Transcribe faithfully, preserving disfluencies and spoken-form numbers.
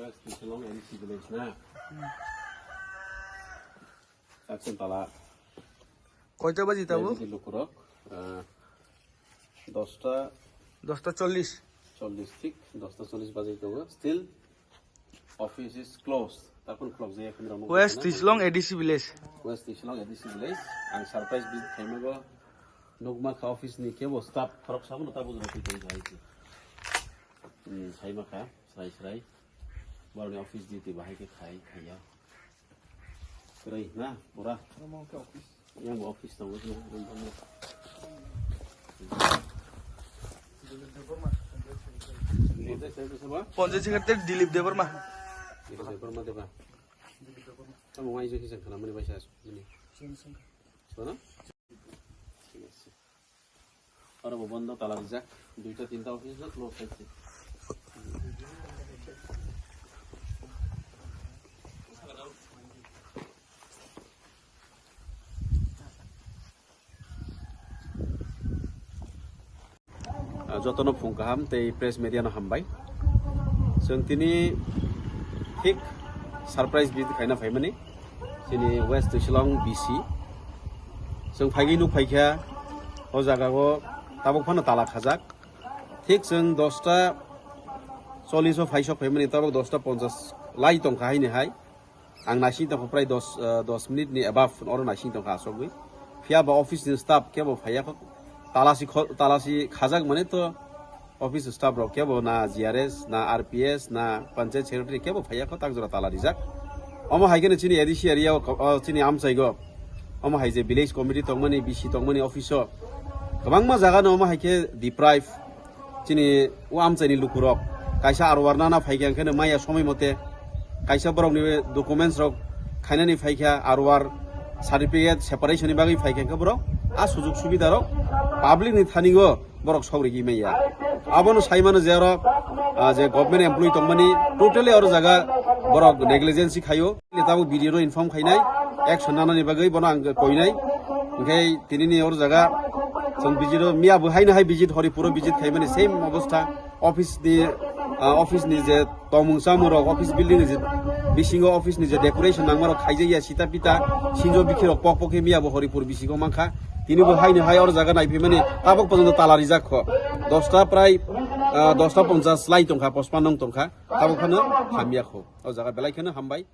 West Shillong A D C village na. Action tala. Koita baji tabo? Baji lukurok, ah, dosta. Dosta chollish. Chollish thik, dosta chollish baji tongo. Still, office is closed. Takon close jaya khinrok nukha West na? Shillong A D C village. West Shillong A D C village. Ang surprise visit khaima go. Nukma kha office ni kebo staff khorok sabuno ta bujra twi tong jai chi. Hmm, saima kha, srai srai. Boroni office duty bahai khe khai, khaiya. Kwrwi na, pura. Yang bo office tongo, yang bo tongo. Panchayat secretary sabo? Panchayat secretary Dilip Debbarma. Dilip Debbarma deba. Tamo wai je kisa khana mani bai sa mani. Sona? Thik ase. Aro bo bondo tala rijak. Duita tinta office no close khaise. Ah, jotono phung kaham tei press media no hambai. Chwng tini thik surprise visit khaina phaimani chini West Shillong B C. Chwng phaigwi nuk phaikha o jaga o tabuk phano tala khajak. Thik chwng dosta chollish o phaisok phaimani tabuk dosta ponchash lai tongkha haini hai. Ang naising tongkha prai dos, eh, dos minute ni above oro naising tongkha asogwi. Phiya ba office ni staff kebo phaiya kho. Talasi kho-, talasi khajak mane to office staff rok kebo na G R S, na R P S, na panchayat secretary kebo phaiya kho tak jora tala rijak. Omo hai kheno chini A D C area o ko-, o chini amchaigo. Omo hai je village committee tongmani, B C tongmani office o. Kwbangma jaga no omo hai khe deprive. Chini o amchaini lukurok kaisa R O R nana phaikha, hwnkhe no maya somoi mote kaisa borokni documents rok khainani phaikha, R O R certificate separation ni bagwi phaikha, hwnkhe borok a sujug subida rok public ni thani o borok sok rigi maya. Abono sai mano je oro, ah, je government employee tongmani totally oro jaga borok negligence khaio. Tabuk B D O no inform khainai, action nanani bagwi bono ang koinai. Hwnkhe tinini oro jaga chwng visit o, miya bo haino hai visit, Horipuro visit khaimani same obostha. Office ni, ah, office ni je tongmung chamung rok, office building ni je bisingo office ni je decoration nangma rok khaijakya sita pita, sinjo bikhi rok pok pok khe miya bo Horipur bisingo mankha. Tini bo haino hai oro jaga naiphimani tabuk porjonto tala rijak kho. Dosta prai, ah, dosta ponchas lai tongkha, pospan nong tongkha. Tabuk phano hamya kho. O jaga belai kheno hambai.